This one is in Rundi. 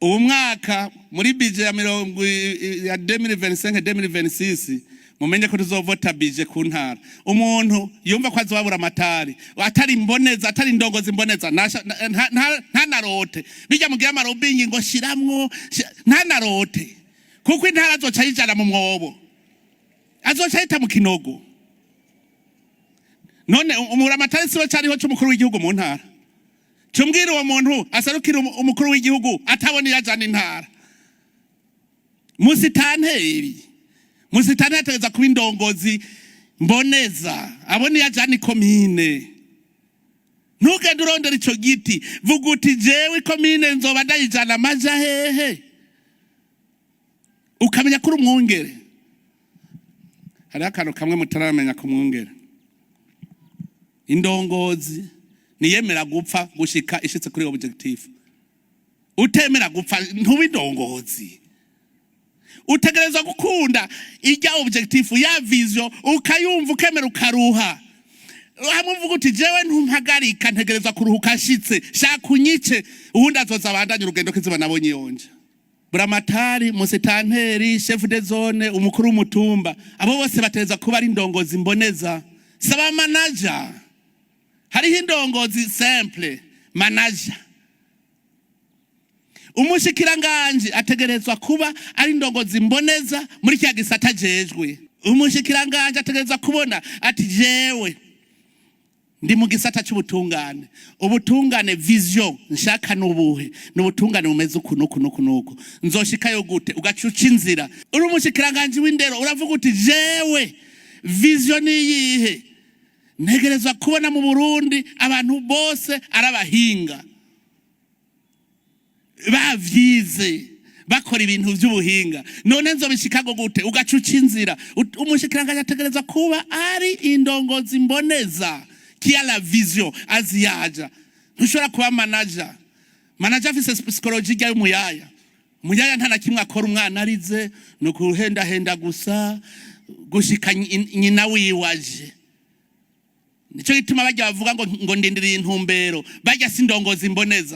Ubu mwaka muri budget ya mirongo ya 2025 2026, mumenye ko tuzovota budget ku ntara. Umuntu yumva ko azobabura amatari atari imboneza, atari indongozi imboneza, ntanarote bijya mugira ama lobbying ngo shiramwo, ntanarote, kuko intara azoca yijana mu mwobo, azoca yita mu kinogo. None umuramatari siwe cariho c'umukuru w'igihugu mu ntara? Cumbwira uwo muntu aserukira umukuru w'igihugu atabona iyo ajana intara. Musitanteri ategereza kuba indongozi mboneza, abona iyo ajana ikomine. Ntugende urondera ico giti, vuga uti: "Jewe ikomine nzoba ndayijana amaja hehe?" Ukamenya ko uri umwungere. Hariho akantu kamwe mutaramenya ku mwungere: indongozi niyemera gupfa gushika ishitse kuri objectif. Utemera gupfa ntuba indongozi. Utegerezwa gukunda ijya objectif ya vision, ukayumva, ukemera, ukaruha hamwe, uvuga uti: "Jewe ntumpagarika, ntegerezwa kuruhuka nshitse, shaka unyice, uwundi azoza abandanye urugendo kiziba nabonye yonje." Buramatari, musitanteri, chef de zone, umukuru w'umutumba, abo bose bategerezwa kuba ari indongozi mboneza, saba manager. Hariho indongozi simple manager. Umushikiranganji ategerezwa kuba ari indongozi mboneza muri kya gisata ajejwe. Umushikiranganji ategerezwa kubona ati: "Jewe ndi mu gisata c'ubutungane. Ubutungane, vision nshaka nubuhe? Ni ubutungane bumeze uku nuku nuku nuku. Nzoshikayo gute?" Ugaca uca inzira. Uri umushikiranganji w'indero, uravuga uti: "Jewe vision ni iyihe? Ntegerezwa kubona mu Burundi abantu bose ari abahinga, bavyize, bakora ibintu vy'ubuhinga. None nzobishikago gute?" Ugaca uca inzira. Umushikiranganji ategerezwa kuba ari indongozi mboneza qui a la vision, aziyaja. Ntushobora kuba manager. Manager afise psychologie ijya y'umuyaya. Umuyaya nta na kimwe akora. Umwana arize, ni ukuhendahenda gusa gushika nyina wiwe aje. Nico gituma bajya bavuga ngo ndindiriye intumbero, bajya si indongozi mboneza.